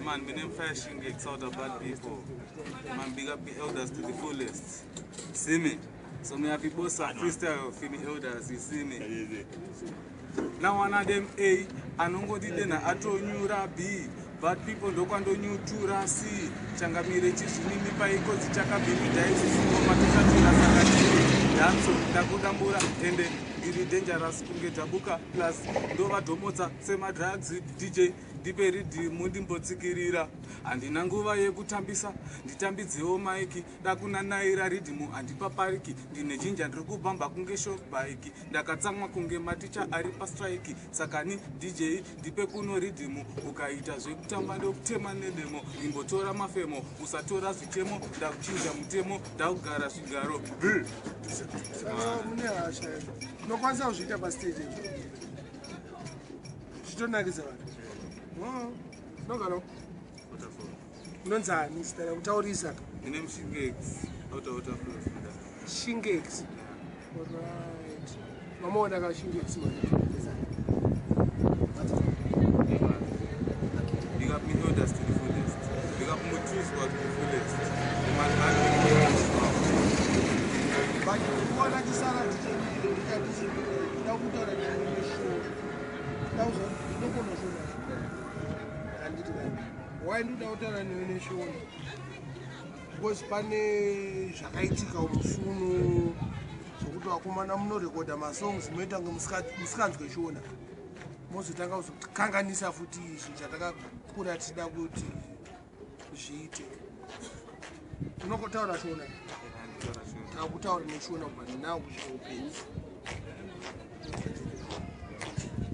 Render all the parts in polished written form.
Yeah, man, my name Fire Shingex out of bad people. Man, big up the elders to the fullest. See me? So me have to boss a freestyle for me elders, you see me? Now one of them A, anongoti dena atonyura B. Bad people ndokwandonyutura C. Changamire chizvinimi paiko dzichakabhimidha izvizvingoma tichatura saka tiri danso ndakudambura ende ndiri dangerous kunge dhabuka plus ndovadhomotsa semadrugs DJ ndipe ridhimu ndimbotsikirira handina nguva yekutambisa nditambidzewo maiki dakunanaira ridhimu handipapariki ndine jinja ndiri kubhamba kunge shokbike ndakatsamwa kunge maticha ari pastrike sakani DJ ndipe kuno ridhimu ukaita zvekutamba ndokutema nedemo imbotora mafemo usatora zvichemo ndakuchinja mutemo ndakugara zvigaro. Saka mune hasha here? Unokwanisa kuzviita pastage izvo zvitonakidza vanhu. Unogara unonzani zita rakutaurisa? Ndine Mushingex out flows. Shingex. Alright. Mamuona ka Shingex man? Big up me elders to the fullest. Big up Mutuswa to the fullest. The man bad people. But kuona tisara tichida kutaura neshow, ndinogona shona, handiti? Kai why ndikuda kutaura newe neshona? Because pane zvakaitika musi uno zvokuti vakomana munorekodha masongs, munoita kunge musikanzwe shona, mozotanga kuzokanganisa futi zvinhu chatakakura tichida kuti zviite. Unokotaura shona? Takutaura neshona kubva now kusvika upenyu.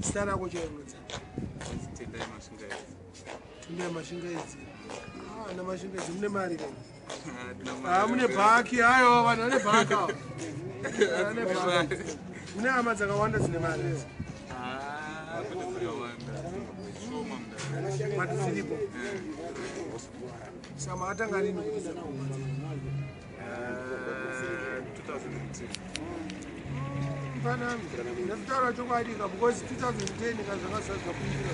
Zita rako chairudza? Tendai Mashingaidzi. Tendai Mashingaidzi. Ah, na Mashingaidzi mune mari kai? Ah, mune bhaki. Aiwa, vanhu vane bhaki ava. Vane bhaki. Mune hama dzakawanda dzine mari? Ah, kwete dzakawanda. Shoma mudara. But dziripo. Saka makatanga rini kuita? 2010. Panami ndakutaura chokwadi ka, because 2010 ka zvakasati zvakuitira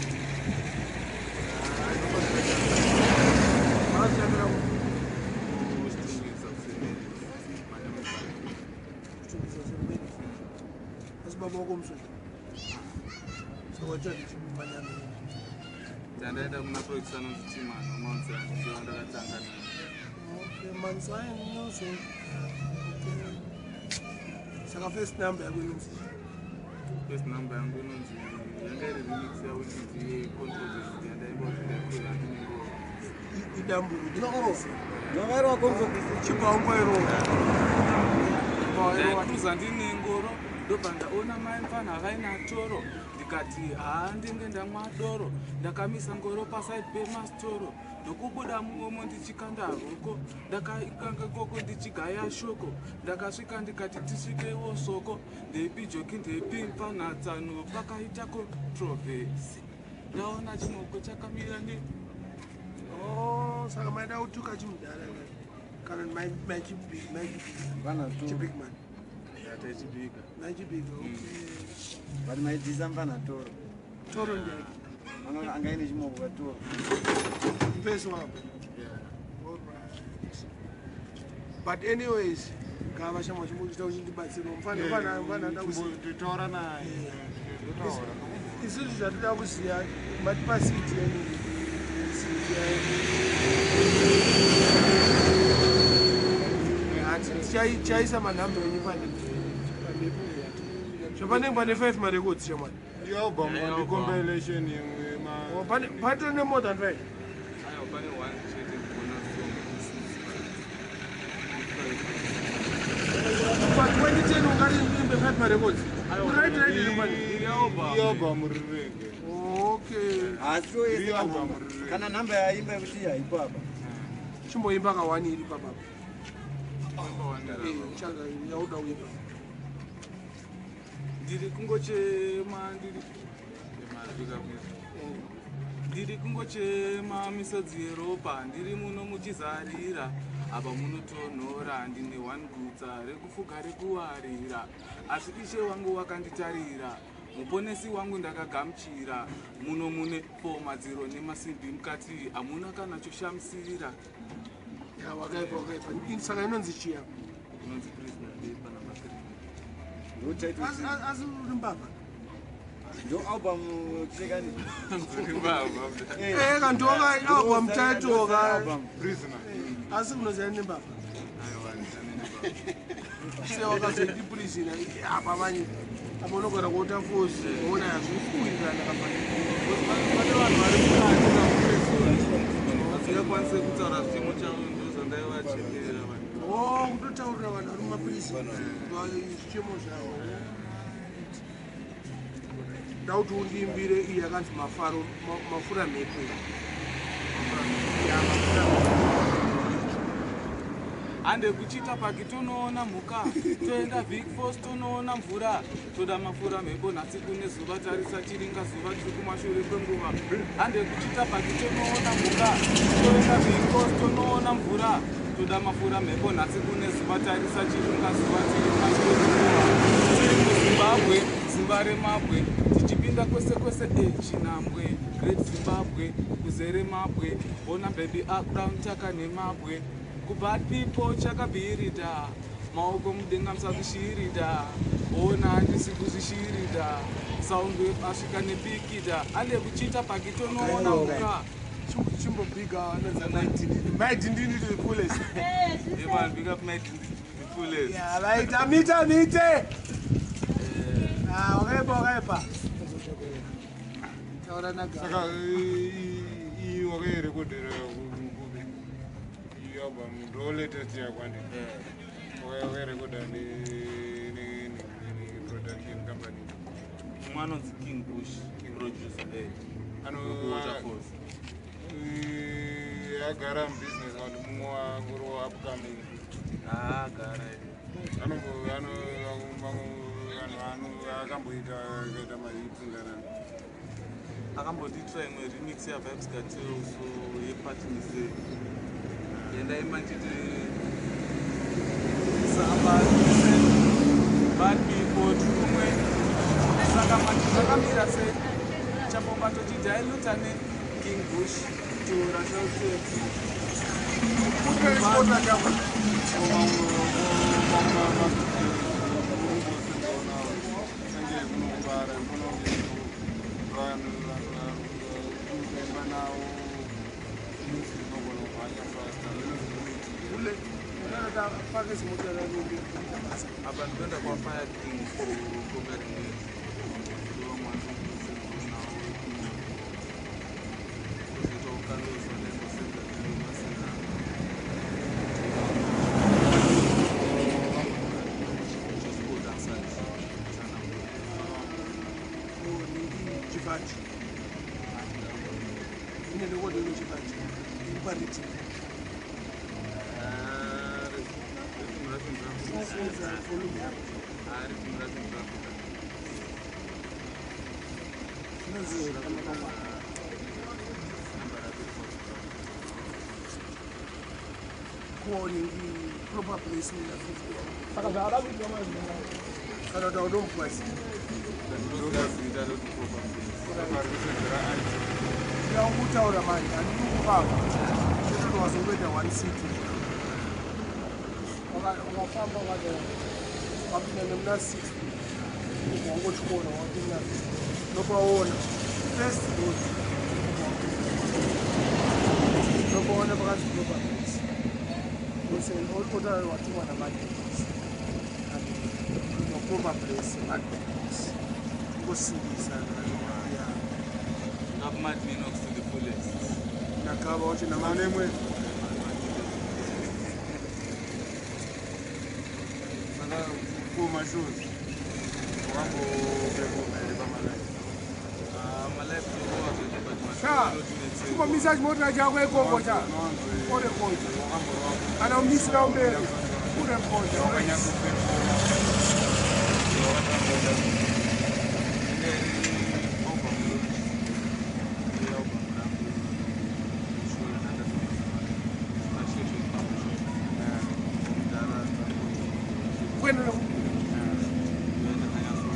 makazvitangira. Kuchitungwiza kusemeri. Kuchitungwiza Semeri. Asi baba wako musoja, saka watsvake chimanyana? Tandaenda kuna project anonzi Timano Mount Zion, ndiyo ndakatanga nayo. Okay, Mount Zion Music. Okay. Saka first number yako inonzi? First number yangu inonzi, yanga iri remix yaunonzi Controversy, yandaimba kuti ndaikura ndine ngoro. Idamburo. Ndakairwa controversy. Chibva umboirowa. Ndaikuza ndine ngoro, ndobva ndaona mai mfana vaina toro, ndikati haa, ndinge ndamwa doro. Ndakamisa ngoro paside pemasitoro, ndokubuda muomo ndichikanda roko, ndakaikanga koko ndichigaya shoko. Ndakasvika ndikati tisvikewo soko, ndeipi joki, ndeipi mfanatsano, pakaita controversy, ndaona chimoko chakamira ne Oh, saka maida kutuka chimudhara kana Mfana tu. chibig man? Taichibika. Maichibika, okay. But maidhisa mfana toro. Toro ndiyake? Anga angaine chimoko katoro. Mpesi wako? Yeah. Alright. But anyways, gava shamwa chimbochita uchindibatsira mfana, mfana, mfana ada kuziva. Taura naye. Totaura. Isusu zvatida kuziva, matipa CD yenyu, CD yenyu. Tichaisa manhamba enyu pamhepo zvapanenge pane 5 marecords, shamwani. Ialbum ndicompilation imwe. Patori nemore than 5? Aiwa, pane one chete bonus song. Pa 2010 ungati imbe 5 marecords? Right, right, iri pane. Iri album. Ialbum rirege. Okay. Asi yese Iri album kanhamba. rirege. Kana nhamba yaimba yekuti haipo apa. Chimboimba kawani iri papapa. Wandara. Chaga yauda kuimba. Ndiri kungochema, ndiri ndiri kungochema misodzi yeropa, ndiri muno muchizarira apa munotonhora, ndine one gutsa rekufuga rekuwarira, asi ishe wangu wakanditarira. Muponesi wangu ndakagamuchira. Muno mune fo madziro nemasimbi mukati, hamuna kana choshamisira. Ya, wakaipa, wakaipa. Saka inonzi chiya? Inonzi Prisoner Paper number 3. Ndo title. Asi uri mbavha? Ndo album tsekani. Eh, kandoka album title ka. Prisoner. Asi kunoziva nembavha se wakazoiti prisoner apa manye apa unogara kuota fosi ona hazvikuwirirana kapane. Pane vanhu vari mukati vasingakwanisi kutaura zvichemo chavo, ndozvandaivachemera vanhu. O, kutotaurira vanhu vari mumaprison zvichemo zvavo. Ndakuti undiimbire iyi yakanzi Mafaro, Mafura Mhepo. Ya, Mafura Mhepo. Ande kuchita paki tonoona mhuka, toenda Vic Falls tonoona mvura, toda mafura mhepo nhasi kune zuva, tarisa chiringa zuva tiri kumashure kwenguva. Ande kuchita paki tonoona mhuka, toenda Vic Falls tonoona mvura, toda mafura mhepo nhasi kune zuva, tarisa chiringa zuva tiri kumashure kwenguva. Tiri muZimbabwe, zimba remabwe, tichipinda kwese kwese, echinambwe Great Zimbabwe kuzere mabwe. Ona baby, up down chaka nemabwe kubad people chakabhirida, maoko mudenga musazvishirida. Ona handisi kuzvishirida, sound asvika nepikida ande kuchita paki tonoona mhuka. Chimbobhiga anonzi Maidindini to the fullest. Yeah, man, big up Mike the fullest. Ya, vaita mita mite. Ah, wakaipa, wakaipa. Taura naga. Saka iyi wakairekodhera kupi iyi album? Ndo latest yakwandi wakairekodha neproduction company? Mumwe anonzi King Bush, producer, eh. Waterfalls. Agara mubusiness kana kuti mumwe wangori upcoming? Ah, gara. Vanhu akamboita akaita mahits nganani? Akambotiitira imwe remix yaVybz Kartel, so yeParty Mise, yandaimba nchiti samba bad people tumwe. Saka mati zvakamira se chapomba tochidhailuta neKing Bush tora sheltex. Kutorekota chako. Mamwe senge kunombara vanhu kuimba navo, music inogona kumhanya faster. Ule unoda pake zimota rarumbi kuita basa. Apa ndikuenda kwaFire King kuCocaine, ndovamwe nawo kuzoita ukandozo ndaimbosenda vasina just go outside. Chivachi ine rekodho ino chivachi iri pariti. Volume yako. Rhythm racho ndirakuda. Zvinonzi zvakanaka. Namba rako. Kuoningi proper placement. Saka zvaada kuitwa mazina kana kuti audomupwasi. Ndozita roti proper place. Kusenzera IT. Ndakutaura manje, handidi kufamba chototi wazongoita one city. Wakafamba wakadai, wapinda nemuna 60, wangotyora wapinda nopaona first road, nopaona pakanzi proper place, otaura watumwa namadhis proper place madhis ngosimbisa ya. Up Mad Minox to the fullest. Ndakava wacho. Manemwe. Saka kumashows wakamboperforma here pamalive? Malive tokuwa zvedu, but Sha, chimbomisa chimota chako ikoko cha urekodha kana umisira umberi urekodha. Wakanyatsoperforma wakatamboda? Inge iri album launch yealbum rangu show yandakatomasession mudhara. Kuenda. Ndakanyatso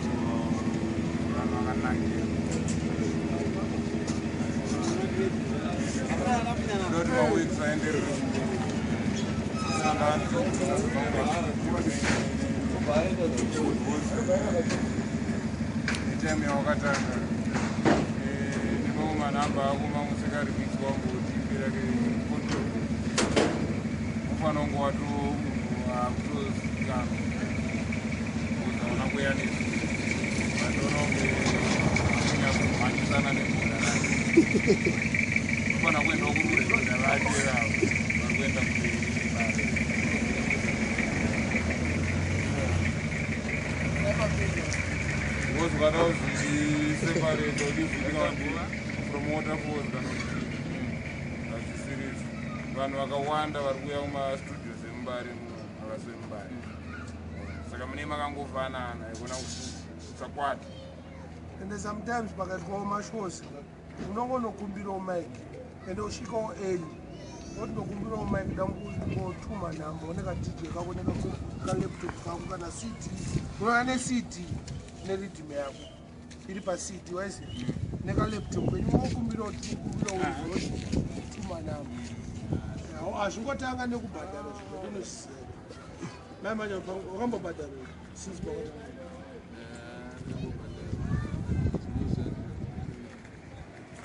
Maweeks aenderere kumberi. Netime yawakatanga nemamwe manhamba ako mamwe sekaremix wangu utipira control, unofanira kunge wato munhu akutozikanwa kuzaona kuyanisa vatoona kunge kunyakumhanyisana nebhora racho. Unofanira kuendawo kurekodha vacho avo vari kuenda kumberi nebasa. Because ukada kuzviseparate uchizviita kuti from Waterfalls kana kuti hazvisirizi, vanhu vakawanda vari kuuya kumastudios emuMbare muno havasi vemuMbare, saka mune makangofanana ikona kusakwata. Ende sometimes pakaitwawo mashows, unongonokumbirawo mic, ende usvikawo early, oti ndokumbirawo mic, dangotuma nhamba, une kaDJ kako nekalaptop kako kana CD, unouya neCD neriddim yako iri paCD waise nekalaptop kenyu, ungokumbirawo, tikumbirawo tuma nhamba. Hazvingotanga nekubhadhara zvinhu, ndinozviziva. Mai manje wakambobhadhara since pakati?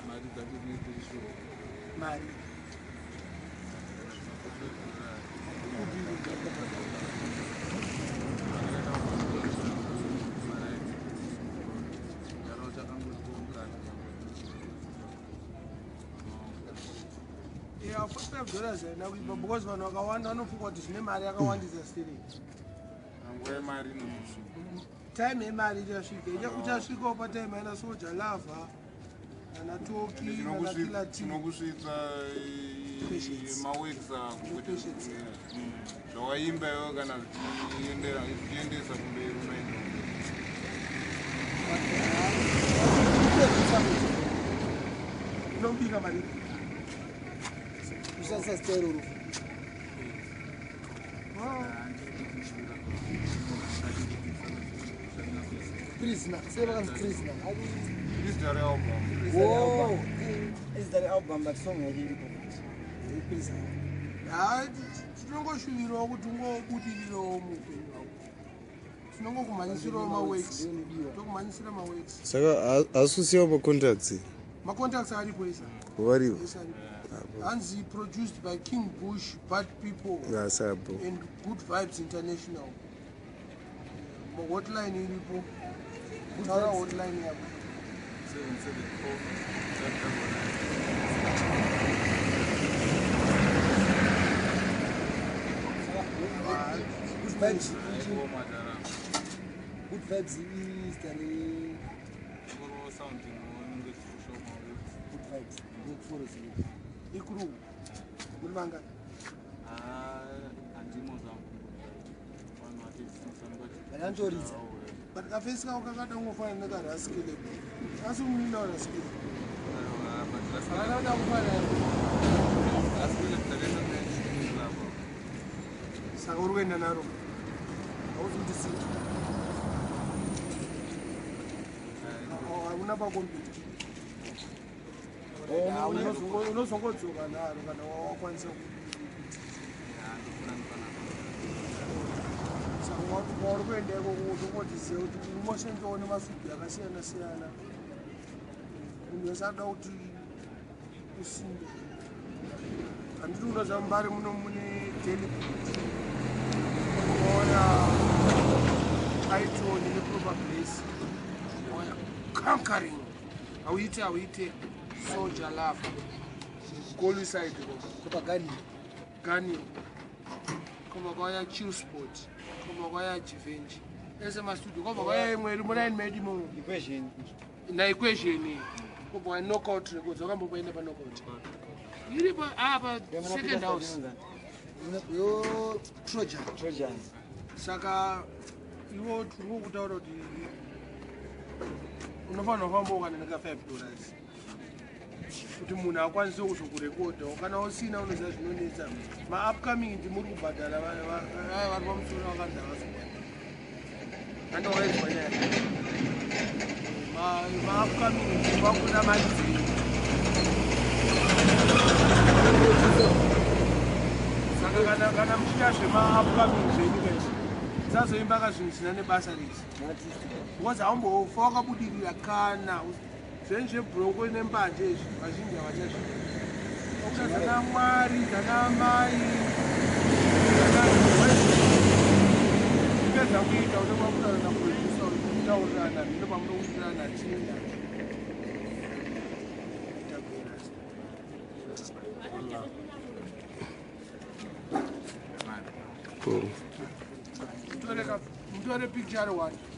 Mari dzacho dzinoite shoma. Mari kupi dzakabhadhara? Ndakaita mari gara chakangotiungana. Yeah, $45 haina kuipa, because vanhu vakawanda vanofunga kuti zvine mari yakawandisa stereki. Nguva yemari inozosvika. Time yemari ichasvika, uchasvikawo patime aina Soul Jah Love, ana Toki, ana Killer T. Chinokusvitsa Patience. maworks ako kwete Patience. zvawaimba iwe kana zvichiendesa kumberi, unoenda kumberi. Unobika mari. Kushandisa zita iroro. Prisoner, sei vakanzi Prisoner? Izita realbum. Oh, izita realbum, but song yake iripo. Prisoner. Ha, tinongoshuvirawo kuti ungobudirirawo muupenyu hwako, tinongokumhanyisirawo maworks, tokumhanyisira maworks. Saka hasi kusiyawo macontacts? Macontacts aripo isa. Varipo? Yes, aripo. Hanzi produced by King Bush, Bad People Asapo. and Good Vibes International. Hotline iripo, taura hotline yako. 774. Good Vibes. Madara. Good Vibes izita re Ngoro sounding unenge chishoma. Good Vibes ndekuforo zii. Ikuru muri vangani? Ah, handimo zangu. Vanhu vatesisa. Vanyantoridza. But kafesi kako kakada kungofanana nekaRaskele, asi munina waRaskele akada kuda kufanana. Raskele takaita nechilabo. Saka uri kuenda naro? Hauzi kuti sii. Hauna pakombiyuta, unozongodzoka naro kana wakwanisa. Saka kwauri kuenda ikoko, utongotiziva kuti umosenzawo nemasudu akasiyana siyana, munhu wese anoda kuti usimbe. Handiti unoziva muMbare muno mune Daily, unoona Itone neProper Place, Conquering, hauite hauite Soul Jah Love, Goliside. Kopagani. Gani kobva kwauya Chill Sport, kobva kwauya Jivenji, ese mastudio, kobva kwauya imwe iri muraini medu imomo. Equation. NaEquation, kobva kwaya Knockout Records. Wakamboenda paKnockout iripo apa second house? Yo. Trojan. Trojan. Saka iwo tiri kutaura kuti unofanira kufamba ukana neka $5 kuti munhu akwanise kuzokurekodhawo. Kana usina, unoziva zvinonetsa, maupcoming ndimuri kubhadhara, aya vari pamusoro vakanzi havazobhadhara. Ande wakaizwa nyaya, maupcoming vakuda mari dzenyu. Kana muchiita zvemaupcoming zvenyika izvi, musazoimba ka zvinhu zvisina nebasa rese, because haumbofa wakabudirira. Kana zvenyu zvebhuroko nembanje izvi, vazhinji havachazviita. Okuda dzana Mwari, dzana mai, kupedza kuita unenge wakutaura naproducer, kutaurirana zvino pamunowirirana chinda. Mutore picture one.